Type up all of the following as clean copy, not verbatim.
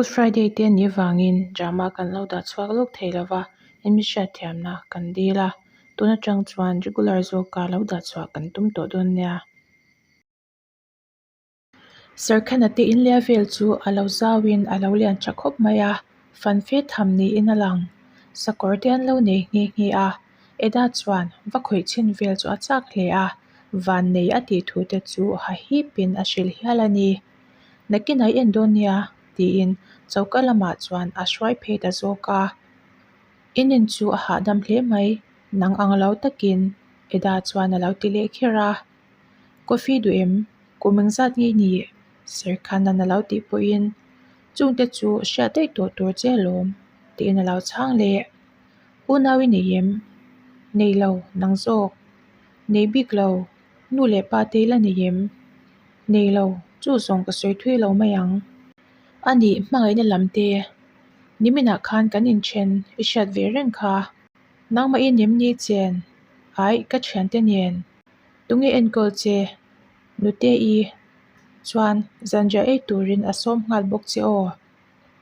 Good Friday te a nih vangin drama kan lo dah chhuak lawk thei lo va, in mi hriatthiamna kan dil a, tun atang chuan regular zawka lo dah chhuah kan tum tawh dawn nia. Serkhana te inlia vel chu a lo zauin a lo lian tha khawp mai a, fan fe tham niin a lang. Sakawr te an lo nei nghe nghe a, Eda chuan va khawih chhin vel chu a chak hle a, van nei a tih thu te chu ha hipin a hrilh hial a ni. Nakinah i en dawn nia tiin choka lamah chuan a hruai phei ta zawk a. In in chu a hahdam hle mai, nang ang lo takin Eda chuan a lo ti leh kher a. Coffee duh em? Kum engzat nge ni? Serkhanan a lo tih pawhin chungte chu hriat daih tawh tur che alawm tiin a lo chhang leh. Unau i nei em? Nei lo, nang zawk. Nei bik lo, nu leh pa te i la nei em? Nei lo, chu zawng ka sawi thui lo mai ang. A nih, hmangaihna lam te. Niminah khan kan inthen i hriat ve reng kha. Nangmah i nem ni chen? Aih, ka thiante nen. Tunge enkawl che? Nute i chuan zanriah ei turin a sawm nghal bawk che aw.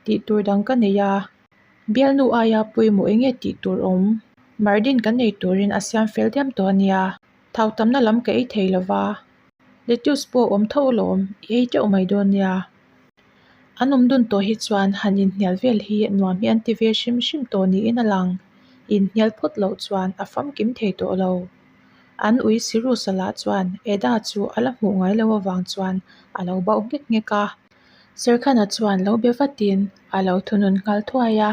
Tih tur dang ka nei a, bialnu aia pawimawh eng nge tih tur awm? Mardin kan ei turin a siam fel diam tawh a nia, thau tamna lam ka ei thei lo va, lettuce pawh a awm tho alawm, i ei teuh mai dawn nia. An awm dun tawh hi chuan han inhnial vel hi nuam hi an ti ve hrim hrim tawh niin a lang, inhnial phawt loh chuan a famkim thei tawh lo. An ui Sirusa lah chuan Eda chu a la hmuh ngai lo avang chuan a lo bauh nghek nghek a. Serkhana chuan lo be vatin a lo thunun nghal thuai a,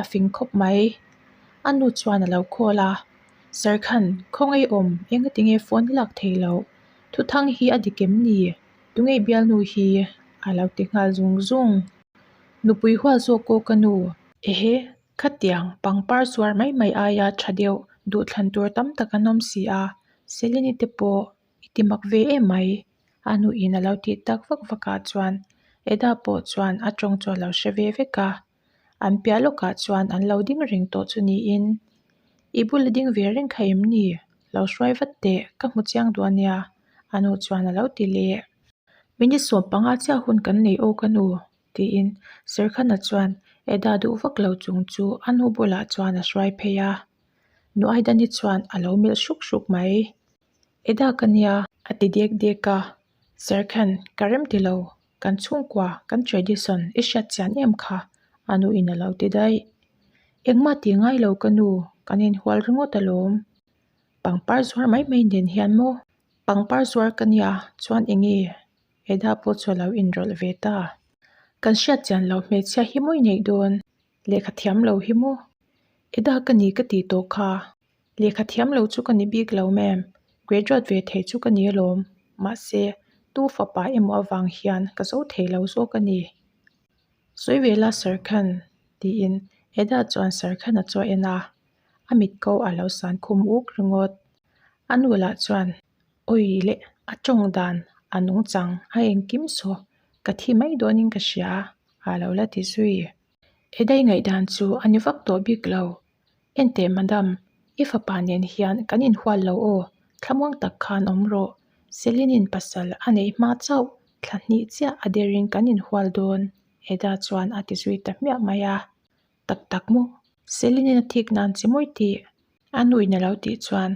a fing khawp mai. A nu chuan a lo call a, Serkhan, khawngaih awm, engatinge phone i lak thei loh? Thuthang hi a dik em ni? Tunge bialnu hi? A lo ti nghal zung zung. Nupui hual zawk aw ka nu. Ehe, Khatiang pangpar zuar mai mai aia tha deuh duhthlan tur tam tak an awm si a, Selene te pawh i ti mak ve em mai. A nuin a lo tih tak vak vak ah chuan Eda pawh chuan a tawng chu a lo hre ve vek a, an piah lawkah chuan an lo ding reng tawh chu niin, I bula ding ve reng kha em ni? Lo hruai vat teh, ka hmu chiang duh a nia, a nu chuan a lo ti leh. Minute 15 chiah hun kan nei aw ka nu, tiin Serkhana chuan Eda duh vak lo chung chu a nu bulah chuan a hruai phei a. Nu Aidani chuan a lo melh hruk hruk mai. Eda ka nia a ti dek dek a, Serkhan ka rem ti lo, kan chhungkua kan tradition i hriat chian em kha a nu in a lo ti daih. Engmah tih ngai lo ka nu, kan inhual ringawt alawm. Pangpar zuar mai mai nen hian maw? Pangpar zuar ka nia chuan eng nge? Eda pawh chu a lo inrawlh ve ta. Kan hriat chian lo hmeichhia hi mawi neih dawn, lehkha thiam lo hi maw? Eda ka ni ka tih tawh kha, lehkha thiam lo chu ka ni bik lo ma'am, graduate ve thei chu ka ni alawm, mahse tu fapa emaw avang hian ka zo thei lo zawk a ni. Sawi ve la Sir Khan, tiin Eda chuan Sir Khan-a chu a en a, a mit ko a lo san khum uk ringawt. A nu lah chuan Awi leh a tawng dan a nungchang a engkim saw ka thi mai dawnin ka hria a lo la ti zui. Edai ngaihdan chu a ni vak tawh bik lo. Enteh madam, i fapa nen hian kan inhual lo aw, thlamuang tak khan awm rawh. Celine-in pasal a neih hma chauh thla hnih chiah a derin kan inhual dawn Eda chuan a ti zui ta hmiah mai a. Tak tak maw? Celine-in a thik nan che mawi tih? A nuin a lo tih chuan,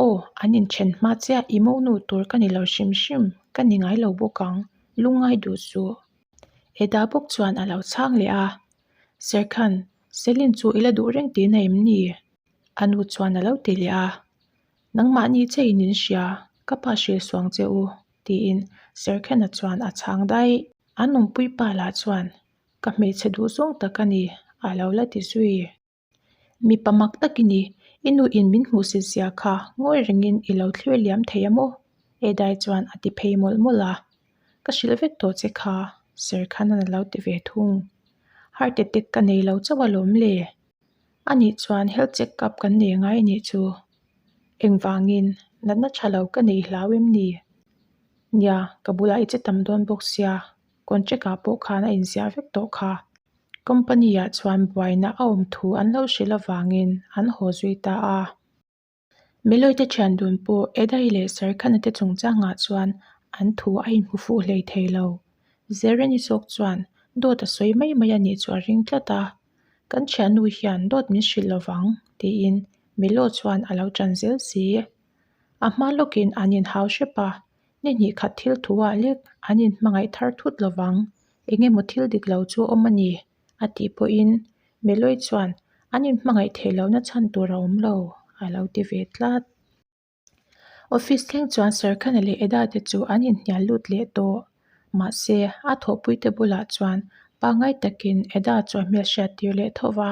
Aw, an inthen hma chiah i monu tur ka ni lo hrim hrim, ka ni ngai lo bawk ang, lungngai duh suh. Eda bawk chuan a lo chhang leh a, Serkhan, Celine chu i la duh reng tihna em ni? A nu chuan a lo ti leh a, Nangmahni cheiin in hria, ka pa hrilh suang che u, tiin Serkhana chuan a chhang daih. An awmpui pa lah chuan, Ka hmeichhe duh zawng tak a ni, a lo la ti zui. Mipa mak tak i ni, i nu in min hmuh si zia kha ngawi rengin i lo thlir liam thei a maw? Edai chuan a ti phei mawlh mawlh a. Ka hrilh vek tawh che kha, Serkhanan a lo ti ve thung. Heart attack ka nei lo chauh alawm le. Anih chuan health check up kan nei ngai anih chu. Engvangin natna tha lo ka nei hlau em ni? Nia, ka bulah i che tam dawn bawk sia, Contract ah pawh khan a inziah vek tawh kha. Company ah chuan buaina a awm thu an lo hrilh avangin an haw zui ta a. Meloy te thian dun pawh Edai leh Sarkhana te chungchangah chuan an thu a inhmu fuh hlei thei lo. Zereni zawk chuan Dawt a sawi mai mai a nih chu a ring tlat a, Kan thiannu hian dawt min hrilh lovang tiin Melo chuan a lo ṭan zel si. A hma lawkin an inhau hrep a, ni hnih khat thil thu ah lek an inhmangaih thar thut lovang, eng emaw thil dik lo chu awm a ni a tih pawhin Meloi chuan an inhmangaih theih lohna chhan tur a awm lo a lo ti ve tlat. Office thleng chuan Serkhana leh Eda te chu an inhnial lut leh tawh. Mahse, a thawhpuite bulah chuan pangngai takin Eda chu a hmelhriat tir leh tho va,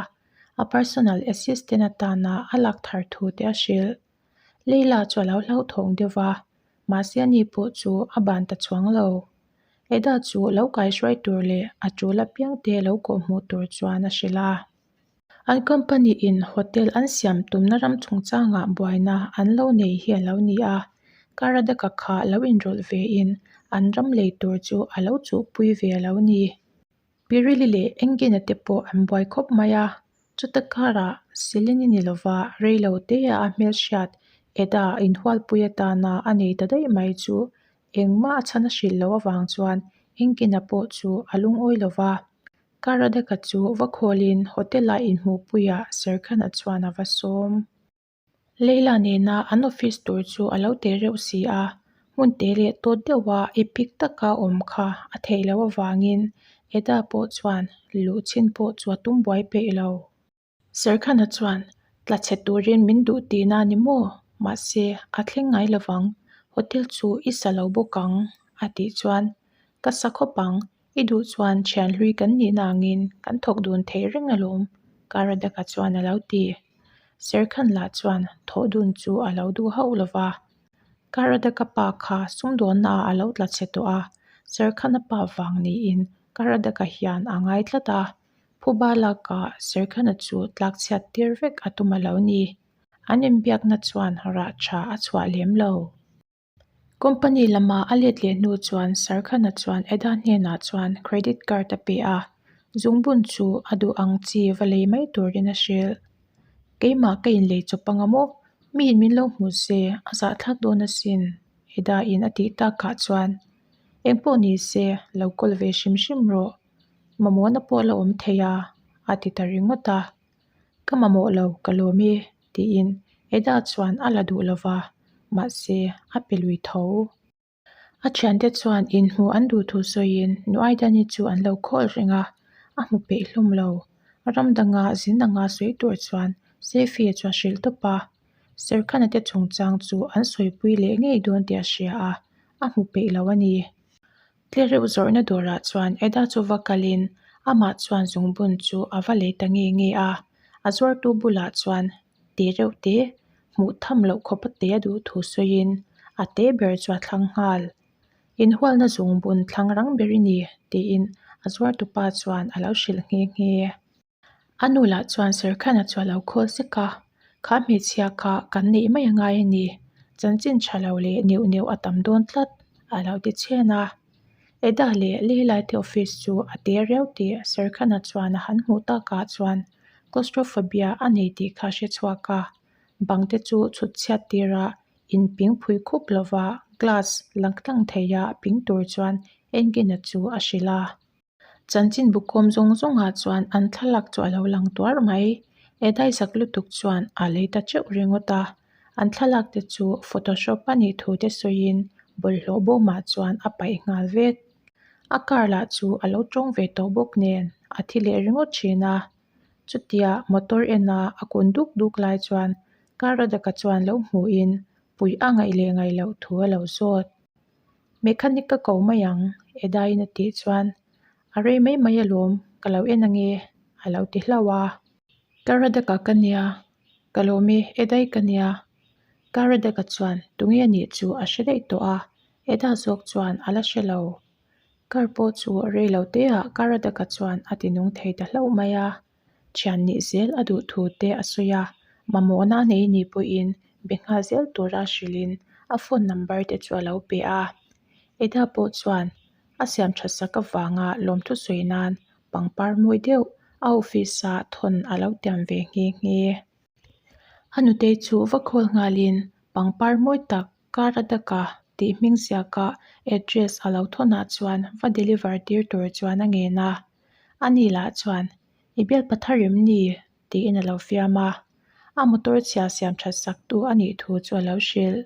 a personal assistant atana a lak thar thu te a hrilh. Leila chu a lo hlauthawng deuh va, mahse ani pawh chu a ban ta chuang lo. Eda chu lo kaihruai tur leh a tul apiangte lo kawhhmuh tur chuan a hrilh a. An company in hotel an siam tumna ram chungchangah buaina an lo nei hi a lo ni a, Karadaka kha lo inrawlh ve in an ram lei tur chu a lo chuhpui ve a lo ni. Pirili leh Engina te pawh an buai khawp mai a, chuta karah Selene ni lova reilo teah a hmelhriat Eda inhualpui atana a nei ta daih mai chu engmah a chhan a hrilh loh avang chuan Engina pawh chu a lungawi lova. Karadaka chu va khawlin hotel-ah inhmuhpuiah Serkhana chuan a va sawm. Leila nena an office tur chu a lo te reuh si a, hmun te leh tawt deuha ipik taka awm kha a theih loh avangin Eda pawh chuan luh chhin pawh chu a tum buai peih lo. Serkhana chuan, Tla chhe turin min duh tihna a ni maw? Mahse, a thleng ngai lovang, hotel chu i sa lo bawk ang, a tih chuan, Ka sa khawp ang, i duh chuan thian hlui kan nihna angin kan thawk dun theih reng alawm, Karadaka chuan a lo ti. Serkhan lah chuan thawh dun chu a lo duh hauh lova. Karadaka pa kha sumdawnnaah a lo tla chhe tawh a, Serkhana pa vang niin Karadaka hian a ngai tlat a. Phuba lakah Serkhana chu tlakchhiat tir vek a tum a lo ni. An inbiakna chuan rah tha a chhuah lem lo. Company lama a let leh hnu chuan Serkhana chuan Eda hnenah chuan credit card a pe a, zungbun chu a duh ang chi va lei mai turin a hrilh. Keimah ka inlei chawp anga maw? Miin min lo hmu se, a zahthlak dawn asin, Eda in a tih takah chuan engpawh ni se lo kawl ve hrim hrim rawh. Mamawhna pawh a la awm thei a, a ti ta ringawt a. Ka mamawh lo, ka lawm e, tiin Eda chuan a la duh lo va, mahse a pe lui tho. A thiante chuan inhmuh an duh thu sawiin Nuaidani chu an lo khawl reng a, a hmu peih hlawm lo. Ram danga zin anga sawi tur chuan Seifi chu a hrilh tawp a, Serkhana te chungchang chu an sawipui leh ngei dawn tih a hria a, a hmu peih lo a ni. Tlereuh zawrhna dawrah chuan Eda chu va kalin amah chuan zungbun chu a va lei ta nge nge a, a zuartu bulah chuan te reuh te hmuh tham loh khawpa te a duh thu sawiin a te ber chu a thlang nghal. Inhualna zungbun thlang rang ber i ni tiin a zuartupa chuan a lo hrilh nghe nghe. A nu lah chuan Serkhana chu a lo khawl sek a, Kha hmeichhia kha kan neih mai a ngai a ni, chanchin tha lo leh neuh neuh a tam dawn tlat, a lo ti chhen a. Eda leh Leilai te office chu a te riau tih Serkhana chuan a han hmuh takah chuan claustrophobia a nei tih kha a hre chhuak a, bang te chu chhut chhiat tirah inping phui khup lova glass lang tlang theia ping tur chuan Engina chu a hrilh a. Chanchin bukawm zawng zawngah chuan an thlalak chu a lo lang tuar mai. Edai zak lutuk chuan a lei ta teuh ringawt a, an thlalak te chu photoshop a nih thu te sawiin bawlhhlawh bawmah chuan a paih nghal vek. A car lah chu a lo tawng ve tawh bawk nen a thi leh ringawt thin a. Chutia motor ena a kun duk duk lai chuan car a daka chuan lo hmuhin puih a ngaih leh ngaih loh thu a lo zawt. Mechanic ka ko mai ang, Edaiin a tih chuan, A rei mai mai alawm, ka lo en ange, a lo ti hlauh a. Karadaka ka nia, ka lawm e, Edai ka nia. Karadaka chuan tunge a nih chu a hre daih tawh a, Eda zawk chuan a la hre lo. Kar pawh chu rei lo teah Karadaka chuan a ti nung thei ta hlauh mai a. Thian nih zel a duh thu te a sawi a, mamawhna a nei ni pawhin be nghal zel tura hrilhin a phone number te chu a lo pe a. Eda pawh chuan a siam tha sak avanga lawmthu sawi nan pangpar mawi deuh a office ah thawn a lo tiam ve nghe nghe. A nutei chu va khawl nghalin pangpar mawi tak Karadaka tih hming ziaka address a lo thawnah chuan va deliver tir tur chuan a ngen a. Ani lah chuan, I bialpa thar em ni? tiin a lo fiam a. A motor chhia siam that sak tu a nih thu chu a lo hrilh.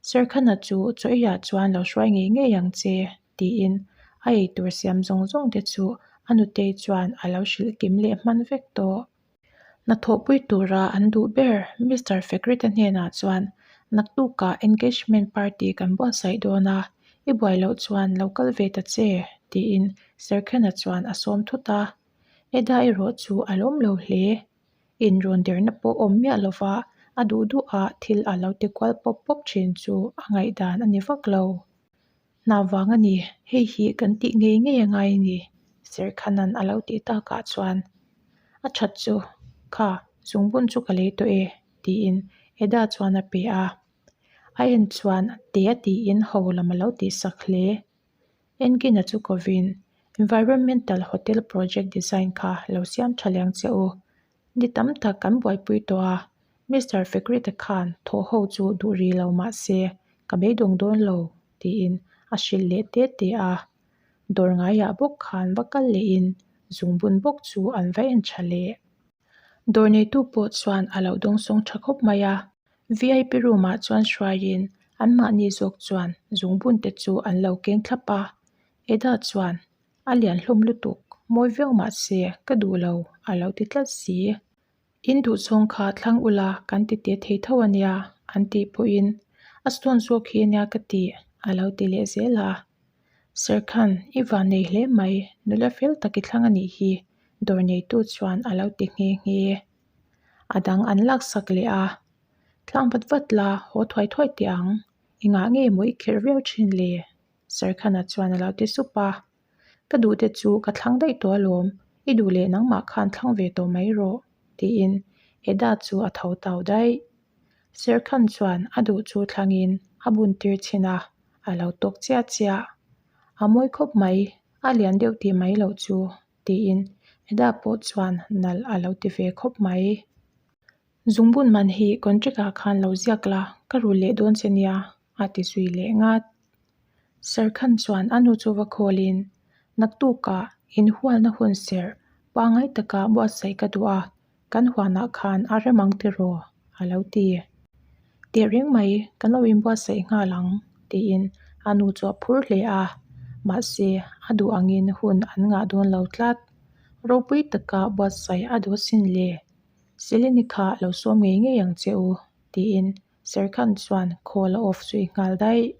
Serkhana chu chaw eiah chuan lo hruai ngei ngei ang che, tiin a eitur siam zawng zawng te chu a nutei chuan a lo hrilh kim leh hman vek tawh. Hnathawhpui tura an duh ber Mister Fekrita hnenah chuan naktukah engagement party kan buatsaih dawn a, i buai loh chuan lo kal ve ta che, tiin Serkhena chuan a sawm thut a. Eda erawh chu a lawm lo hle. Inrawn derna pawh awm miah lova a duh duh a thil a lo ti kual pawp pawp thin chu a ngaihdan a ni vak lo. Hna vang a ni, hei hi kan tih ngei ngei a ngai a ni, Serkhanan a lo tih takah chuan a that chu, Kha, zungbun chu ka lei tawh e, tiin Eda chuan a pe a. A en chuan te a tiin ho lam a lo tihsak hle. Engine chu kovin Environmental Hotel Project Design kha lo siam tha leng che u. Ni tam tak kan buaipui tawh a, Mister Fekrita khan thawh ho chu duh rih lo mah se ka beidawng dawn lo tiin a hrilh leh te te a. Dawr ngaiah bawk khan va kal lehin zungbun bawk chu an va en tha leh. Dawr neitu pawh chuan a lo dawngsawng tha khawp mai a, VIP room ah chuan hruaiin anmahni zawk chuan zungbun te chu an lo keng thlap a, Eda chuan a lian hlawm lutuk, mawi viau mah se ka duh lo a lo ti tlat si. In duhzawng kha thlang ula kan ti teh thei tho a nia an tih pawhin a stone zawk hi a nia ka ti a lo ti leh zel a. Serkhan, i van nei hle mai, nula fel tak i thlang a nih hi, dawr neitu chuan a lo ti nghe nghe. A dang an laksak leh a, Tlang vat vat la, haw thuai thuai teh ang, engah nge maw i kherh viau thin le? Serkhana chuan a lo ti sup a. Ka duh te chu ka thlang daih tawh alawm, i duh leh nangmah khan thlang ve tawh mai rawh, tiin Eda chu a tho tau daih. Serkhan chuan a duh chu thlangin a bun tir chhin a, a lo tawk chiah chiah. A mawi khawp mai, a lian deuh tih mai loh chu, tiin Eda pawh chuan nalh a lo ti ve khawp mai. Zungbun man hi contract ah khan lo ziak la, ka rul leh dawn che nia, a ti zui leh ngat. Serkhan chuan a nu chu va khawlin, Naktukah inhualna hun serh pangngai taka buatsaih ka duh a, kan huanah khan a rem ang tiraw? a lo ti. Tehreng mai, kan lo inbuatsaih nghal ang, tiin a nu chu a phur hle a. Mahse, a duh angin hun an ngah dawn lo tlat. Ropui taka buatsaih a duh asin le. Selene kha lo sawm ngei ngei ang che u, tiin Serkhan chuan call a off zui nghal daih.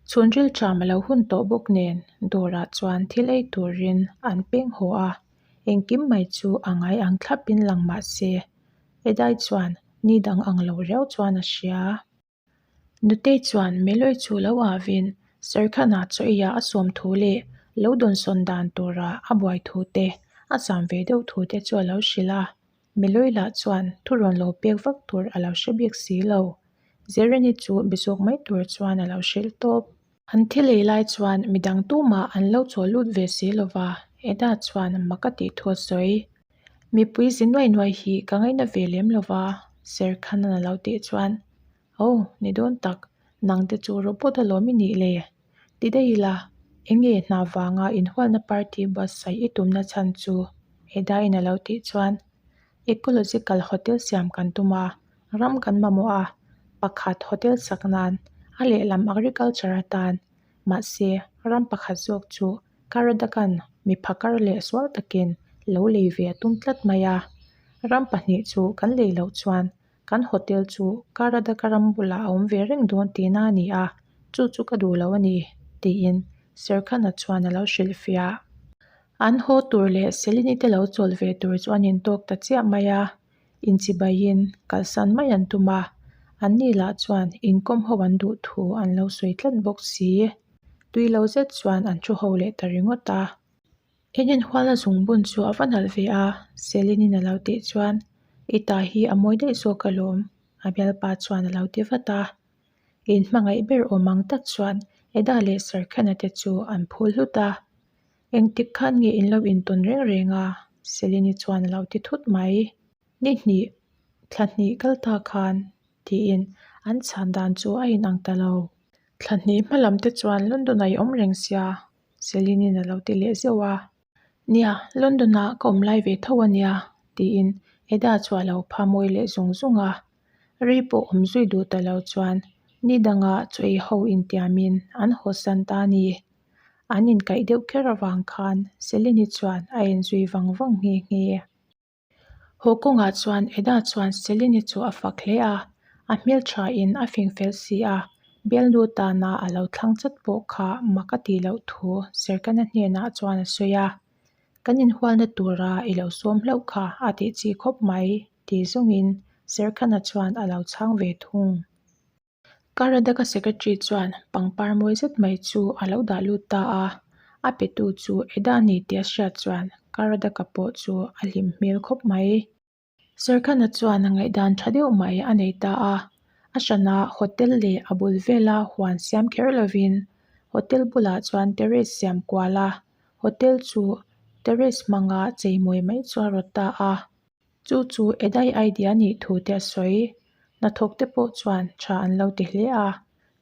Chhunril ṭham a lo hun tawh bawk nen dawrah chuan thil ei turin an peng haw a, engkim mai chu a ngai ang thlapin lang mah se Edai chuan ni dang ang lo riau chuan a hria. Nutei chuan Meloi chu lo avin Serkhana chaw eiah a sawm thu leh lo dawnsawn dan tura a buai thu te, a zam ve deuh thu te chu a lo hrilh a. Meloi lah chuan thurawn lo pek vak tur a lo hre bik si lo. Zereni chu be zawk mai tur chuan a lo hrilh tawp. An thil ei lai chuan midang tumah an lo chawl lut ve si lo va, Eda chuan mak a tih thu a sawi. Mipui zi nuai nuai hi ka ngaina ve lem lo va, Serkhanan a lo tih chuan, Aw, ni dawn tak, nang te chu robot alawm i nih le? Ti daih ila, enge hna vanga inhualna party buatsaih i tumna chhan chu? Edain a lo tih chuan, Ecological hotel siam kan tum a, ram kan mamawh a, pakhat hotel sak nan, a lehlam agriculture atan, mahse ram pakhat zawk chu Karadakan mi phakar leh sual takin lo lei ve a tum tlat mai a, ram pahnih chu kan lei loh chuan Kan hotel chu Karadaka ram bulah a awm ve reng dawn tihna a ni a, chu chu ka duh lo a ni, tiin Serkhana chuan a lo hrilhfiah. An haw tur leh Selini te lo chawl ve tur chu an intawk ta chiah mai a, inchibaiin kalsan mai an tum a, anni lah chuan inkawm ho an duh thu an lo sawi tlat bawk si. Tui lo zet chuan an thu ho leh ta ringawt a. En en huala zungbun chu a va nalh ve a, Selinin a lo tih chuan i ta hi a mawi daih zawk alawm a bialpa chuan a lo ti vat a. In hmangaih ber awm ang tak chuan Eda leh Sarkhana te chu an phul hlut a. Engtik khan nge in lo intawn reng reng a? Selini chuan a lo ti thut mai. Ni hnih, thla hnih kal ta khan tiin an chhan dan chu a inang ta lo. Thla hnih hma lam te chuan London-ah i awm reng sia Selinin a lo ti leh zeuh a. Nia, London-ah ka awm lai ve tho a nia, tiin Eda chu a lo pha mawi leh zung zung a. Rei pawh awm zui duh ta lo chuan ni danga chaw ei ho intiamin an hawsan ta a ni. An inkaih deuh kher avang khan Selene chuan a enzui vang vang nghe nghe. Haw kawngah chuan Eda chuan Selene chu a fak hle a, a hmelthain a fing fel si a, bialnu tana a lo thlang chat pawh kha mak a tih loh thu Serkana hnenah chuan a sawi a, Kan inhualna tura i lo sawm hlauh kha a tih chi khawp mai ti zawngin Serkhana chuan a lo chhang ve thung. Karadaka secretary chuan pangpar mawi zet mai chu a lo dah lut ta a, a petu chu Eda ni tih a hriat chuan Karadaka pawh chu a hlim hmel khawp mai. Serkhana chuan a ngaihdan tha deuh mai a nei ta a, a hrana hotel leh a bul vela huan siam kher lovin hotel bulah chuan terrace siam kual a, hotel chu terrace hmanga cheimawi mai chu a rawt ta a. Chu chu Edai idea nih thu te a sawi. Hnathawk te pawh chuan tha an lo ti hle a,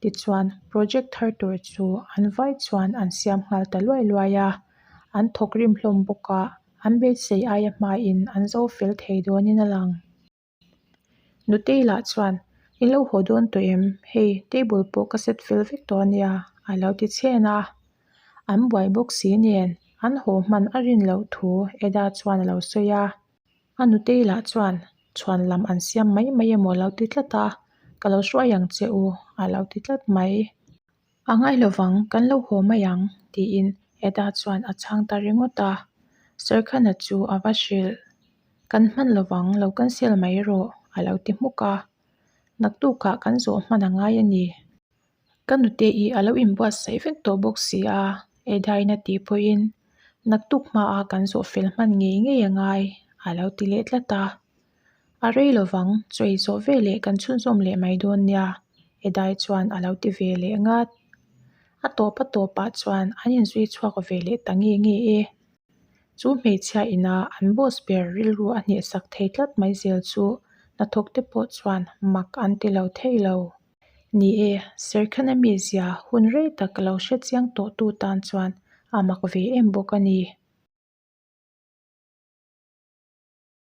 tichuan project thar tur chu an vai chuan an siam nghal ta luai luai a, an thawk rim hlawm bawk a, an beisei aia hmain an zo fel thei dawnin a lang. Nutei lah chuan, In lo haw dawn tawh em? Hei, table pawh ka set fel vek tawh a nia, a lo ti chhen a. An buai bawk si nen, an haw hman a rin loh thu Eda chuan a lo sawi a. A nutei lah chuan chhuan lam an siam mai mai emaw a lo ti tlat a, Ka lo hruai ang che u, a lo ti tlat mai. A ngai lovang, kan lo haw mai ang, tiin Eda chuan a chhang ta ringawt a. Serkhana chu a va hrilh, Kan hman lovang, lo cancel mai rawh, a lo ti hmuk a. Naktukah kan zawh hman a ngai a ni. Ka nute i a lo inbuatsaih vek tawh bawk si a, Edain a tih pawhin naktuk hmaah kan zawh fel hman ngei ngei a ngai, a lo ti leh tlat a. A rei lovang, chawi zawh veleh kan chhunzawm leh mai dawn nia, Edai chuan a lo ti ve leh ngat. A tawp a tawpah chuan an inzui chhuak ve leh ta nge nge e. Chu hmeichhia ina an boss ber rilru a hnehsak thei tlat mai zel chu hnathawk te pawh chuan mak an ti lo thei lo. Ni e, Serkhana mizia hun rei tak lo hre chiang tawh tu tan chuan a mak ve em bawk a ni.